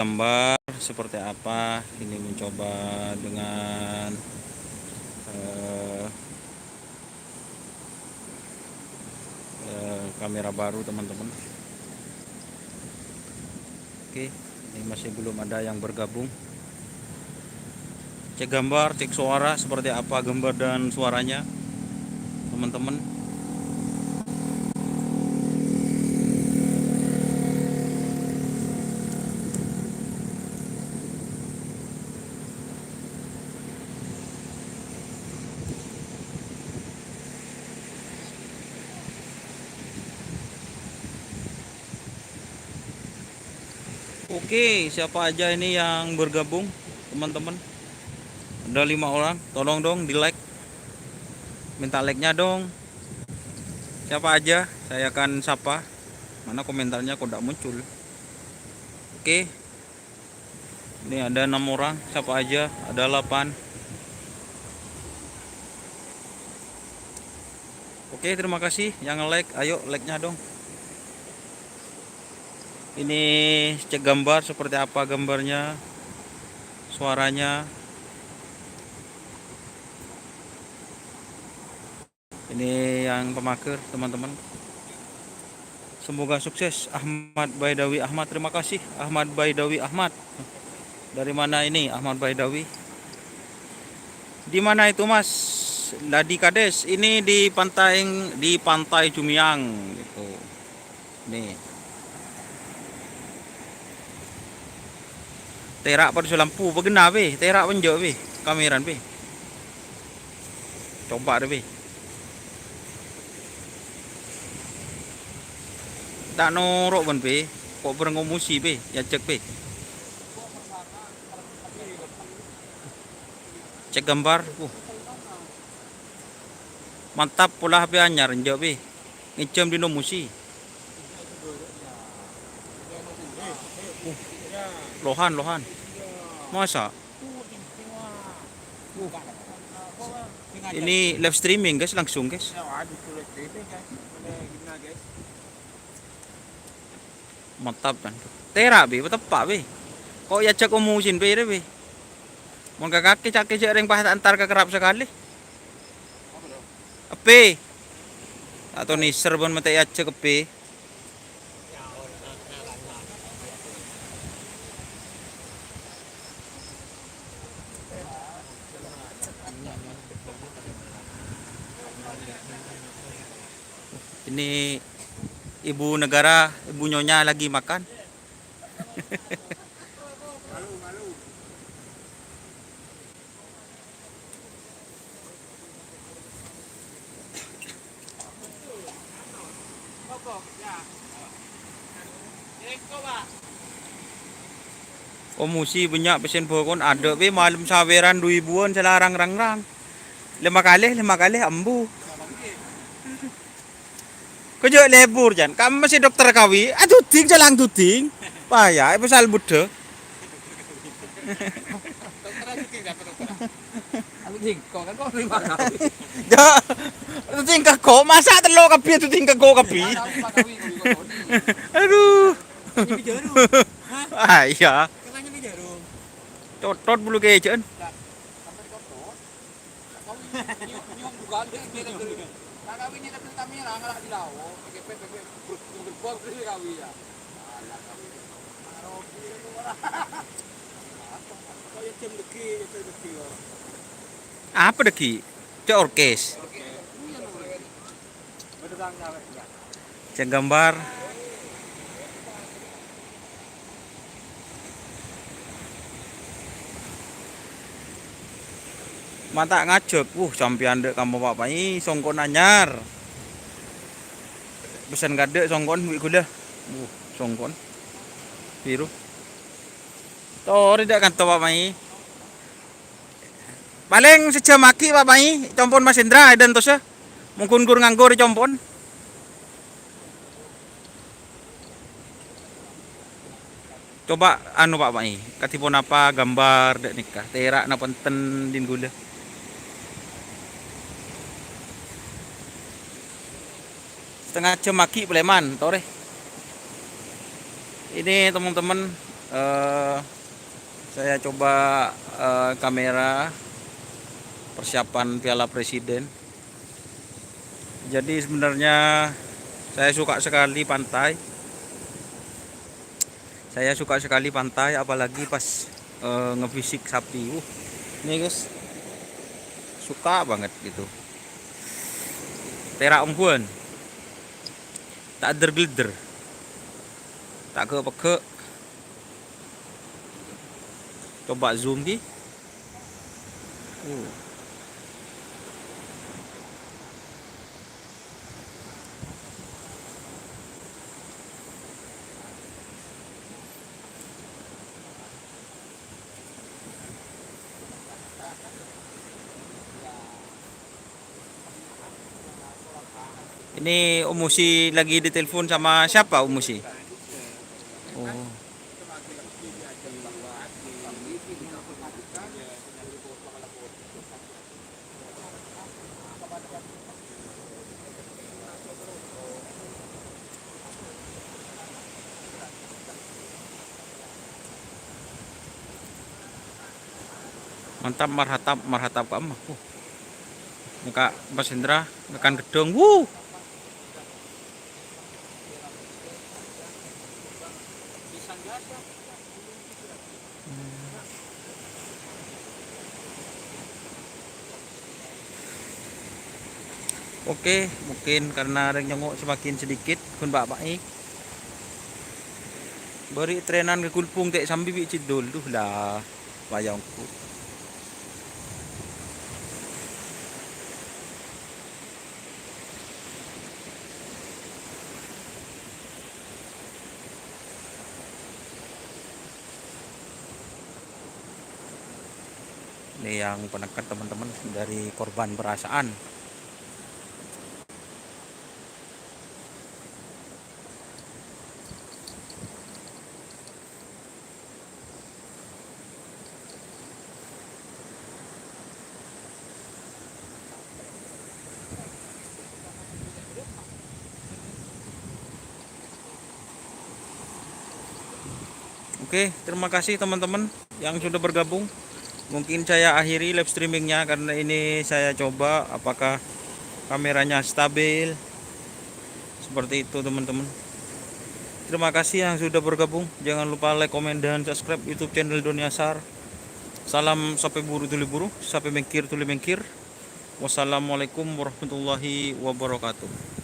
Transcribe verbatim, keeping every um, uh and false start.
gambar seperti apa. Ini mencoba dengan, eh, eh, kamera baru, teman-teman. Oke, ini masih belum ada yang bergabung. Cek gambar, cek suara seperti apa gambar dan suaranya, teman-teman. Oke, siapa aja ini yang bergabung, teman-teman? Ada lima orang, tolong dong di-like. Minta like-nya dong. Siapa aja, saya akan sapa. Mana komentarnya kok ndak muncul? Oke. Ini ada enam orang, siapa aja? Ada delapan. Oke, terima kasih yang like. Ayo, like-nya dong. Ini cek gambar seperti apa gambarnya, suaranya. Ini yang pemager, teman-teman. Semoga sukses, Ahmad Baidawi Ahmad. Terima kasih, Ahmad Baidawi Ahmad. Dari mana ini, Ahmad Baidawi? Di mana itu, Mas? Lah, di Kades. Ini di pantai, di Pantai Jumiang, gitu. Nih. Tèra' padâ sè lampu, bâghânna, Pè? Tèra' apa enjâ', Pè? Kamèran, Pè? Coba' rè, Pè. Ta' noro' bân, Pè. Ko' bârâng omosi, Pè. Èajhâk, Pè. Cek gambar. Uh. Mantap, pola H P anyar, enjâ', Pè. Ngènjhâm dhin omosi. Uh. Lohan, lohan. Masa? Uh. Ini live streaming, guys, langsung, guys. Mantap, kan. Tèra', Pè, pateppa', Pè. Ko' èajhâk omosin, Pè, rè, Pè. Mon ka kakè, ca'na jhâ' rèng pas ta' entar ka kerrap sakalè. Eppè. Atau nèser bân mènta èajhâk, Pè. Ini ibu negara, ibu nyonya lagi makan. Omosi bânnya' pèssèna bhâkon adâ', Pè, malem sawèran du èbuwân sè larang rang-rang. Lèma kalè, lèma kalè, ambu. Ko' jhâ' lebur, Jan. Kamma sè dokter kawi, aduding, jalang duding. Paya, èpasal buddhâ. Dokter aduding apa, dokter? Aduding, kok kan kok lima kali. Jhâ', aduding ka ko', masa tello' kabbhi aduding ka ko' kabbhi. Ada apa kawi, kawi, kawi? Aduh. Ini jarum. Hah? Ah, iya. Katanya ini jarum. Cotot bulu keja'an. Lah, sampai dikotot. Apa dâggi'? Cè' orkes. Ceng gambar. Mata ngajhâk, wuh, sampèyan dâ' kamma Pa' Mai, songko'na anyar. Pèssèna kadâ' songko'na bi' ghulâ. Wuh, songko'na. Biru. Torè dâ' kanto Pa' Mai. Palèng sajhâm aghi', Pa' Mai, compo'na Mas Hendra, èdântosa. Mon ghun ghur nganggur, compo'na. Coba, anu, Pa' Mai, kadhi ponapa gambar dâ' nèka? Tèra' napa enten dhin ghulâ? Setengah jam aghi' palèman, torè. Ini, teman-teman, Eh, saya coba, eh, kamera persiapan Piala Presiden. Jadi sebenarnya saya suka sekali pantai. Saya suka sekali pantai, apalagi pas, eh, ngebisik sapi. Uh, ini guys, suka banget gitu. Perak ongguan. Tak der-gelder. Tak gek-pegek. Coba zoom ki. Uh. Ini Om Musi lagi ditelepon sama siapa, Om Musi? Oh. Mantap, marhatab, marhatab ka emma. Uh. Engka' Mas Hendra, ngakan gedhong. Wuh. Oke, mungkin karena rèng nyongngo' semakin sedikit, ghun pa'-pa'i. Bâri' trènan ka Gulpung ta' sambi bi' cèdol, duh la, wayangku. Ini yang peneket, teman-teman, dari korban perasaan. Oke, terima kasih teman-teman yang sudah bergabung. Mungkin saya akhiri live streamingnya karena ini saya coba apakah kameranya stabil. Seperti itu, teman-teman. Terima kasih yang sudah bergabung. Jangan lupa like, komen, dan subscribe YouTube channel Doni Asar. Salam sapè buru tolè buru, sapè mèngkèr tolè mèngkèr. Wassalamualaikum warahmatullahi wabarakatuh.